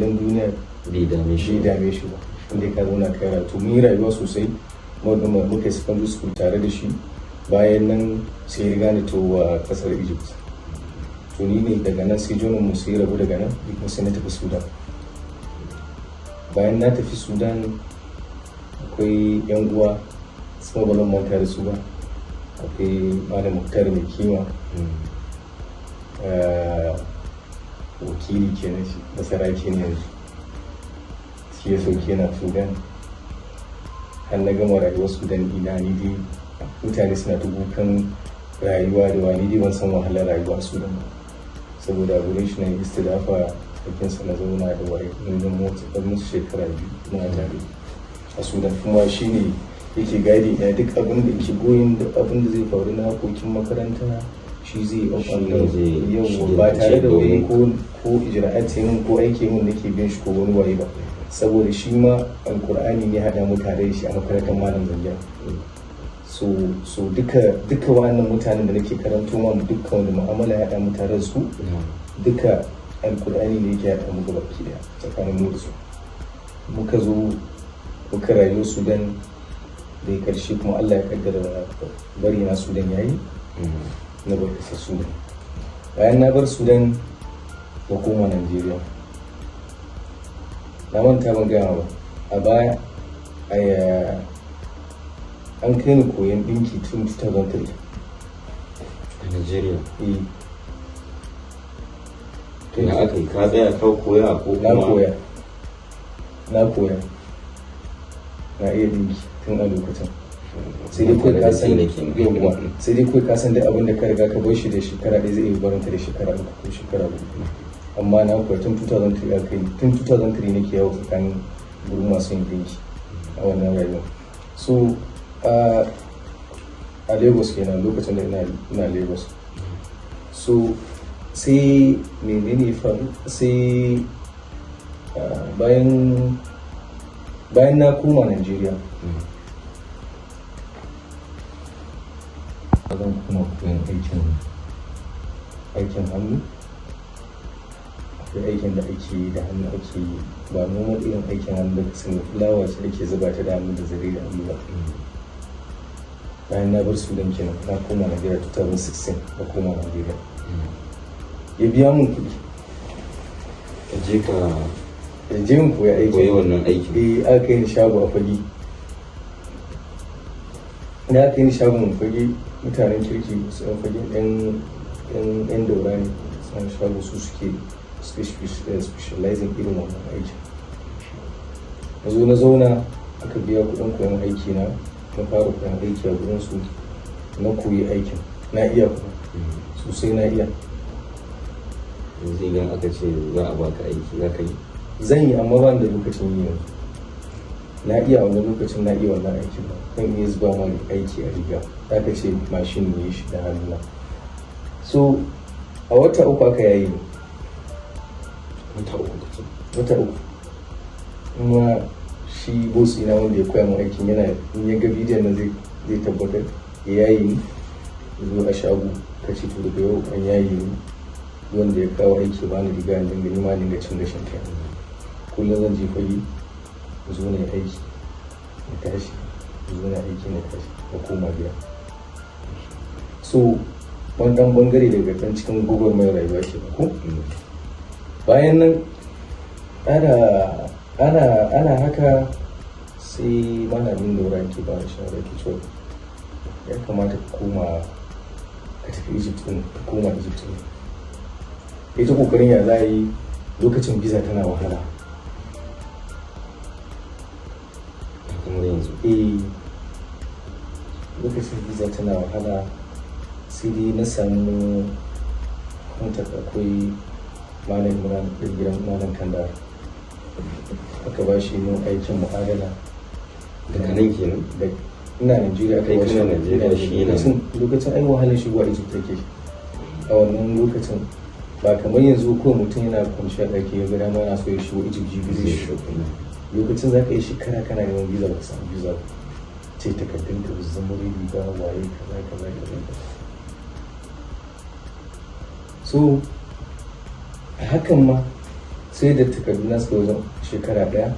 Gidan duniya bai dame shi bai dame shi ba, inda ka zauna kai karatu. Mun yi rayuwa sosai, muka yi secondary school tare da shi. Bayan nan sai ya riga ni a kasar Egypt. To, ni ne daga nan sai jonin mu sai rabu. Daga nan ni kuma sai na tafi Sudan. Bayan na tafi Sudan, akwai yan uwa su ma ba zan manta da su ba. Akwai Malam Muktar mai kima, wakili kenan, shi basarake ne yanzu. Shi ya sauke na Sudan har na gama rayuwar Sudan ina. Ni dai mutane suna ta kukan rayuwa da wani, dai ban san wahalar rayuwa a Sudan ba, saboda gurin shi na yi istidafa aikinsa, na zauna da waye, mun zama motsa musu shekara 2 muna tare a Sudan. Kuma shi ne yake guiding ina duk abin da yake goyin, duk abin da zai faru na hakokin makaranta shi zai yi. Shi ne zai yau shige ba da tare da fice wai domin ko ijra'at mun ko aiki mun nake bin shi ko wani waye ba, saboda shi ma Alkur'ani ne haɗa mu tare da shi a makarantar Malam Zangiya. So duka wannan mutanen da nake karanto ma, dukkan wanda mu'amala ya haɗa mu tare da su, duka Alkur'ani ne yake haɗa mu gaba ki daya tsakanin mu da su. Muka zo muka rayu Sudan. Da karshe kuma Allah ya kaddara bari na Sudan yayi, na bar kasar Sudan. Bayan na bar Sudan na koma Najeriya. Na manta ban gaya ba a baya, an kai ni koyon ɗinki tun 2003. A Nigeria? Eh. To, ya aka yi, ka tsaya ka koya ko Na kuma? koya, na koya, na iya ɗinki tun a lokacin. Sai dai kawai ka san, yawwa, sai dai kawai ka san duk abin da ka riga ka bar shi da shekara 1 zai iya barinta da shekara 3 ko shekara 4. Amma na koya tun 2003 aka yi. Tun 2003 nake yawo tsakanin gurin masu yin ɗinki a wannan rayuwa. So a Lagos kenan, lokacin da ina Lagos. So sai menene ya faru? Sai bayan na koma Nigeria, zan kuma koyan aikin hannu. Akwai aikin da ake yi da hannu ake yi, ba normal irin aikin hannu da ka sani, fulawa ce ake zuba ta da hannu da zare da hannu ba. Bayan na bar Sudan kenan, na koma Nigeria 2016. Na koma Nigeria, ya biya mun kuɗi. Ka je ka Ya je mun koya aiki. Koyi wannan aikin? Eh, aka kai ni shago a Fage. Da aka yi ni shagon Fage, mutanen kirki su yan Fage, yan Daura ne suna shago, su suke specializing irin wannan aikin. Na zo na zauna, aka biya kuɗin koyon aiki na, na fara koyon aiki a gurin su. Na koyi aikin, na iya kuma sosai, na iya. Yanzu idan aka ce za a baka aiki, za ka yi? Zan yi, amma ba ni da lokacin yi yanzu. Na iya wannan lokacin, na iya wannan aikin ba zan iya zuba ma aiki a riga, za ka ce mashin ne shi da hannuna. So a wata 3 aka yayi ni. Wata 3 ka ce? Wata 3. Kuma shi boss ina wanda ya koya min aikin yana, in ya ga bidiyon nan zai tabbatar. Ya yayi ni, zo a shago ka ce, to daga yau an yayi ni, wanda ya kawo aiki ba ni riga in dinga ni ma dinga cin gashin kai. Kullum zan je Fage, zo na yi aiki na tashi, zo na aiki na tashi, na koma gida. So wani dan bangare daga kan cikin gwagwarmayar rayuwa ke ko. Bayan nan ana haka, sai Malamin Daura ke ba da shawara, ke cewa ya kamata ka koma, ka tafi Egypt din, ka koma Egypt din. Ita kokarin ya za a yi, lokacin visa tana wahala. Kamar yanzu? Eh, lokacin visa tana wahala. Sai dai na samu contact, akwai Malam Imran ɗin gidan Malam Kandar, aka ba shi mun aikin mu'adala. Daga nan kenan? Da ina Najeriya aka Kai ba shi. kana Najeriya, shi yana- Lokacin ai wahalar shigowa Egypt take a wannan lokacin, ba kamar yanzu ko mutum yana kwanciya ɗaki ya ga dama yana so ya shigo Egypt, jibi zai shigo. Lokacin za ka yi shekara kana neman visa ba ka samu visa ba, ce takardun ka ba su zama ready ba, waye, kaza kaza kaza kaza. So a hakan ma Sai da takarduna suka wajen shekara 1.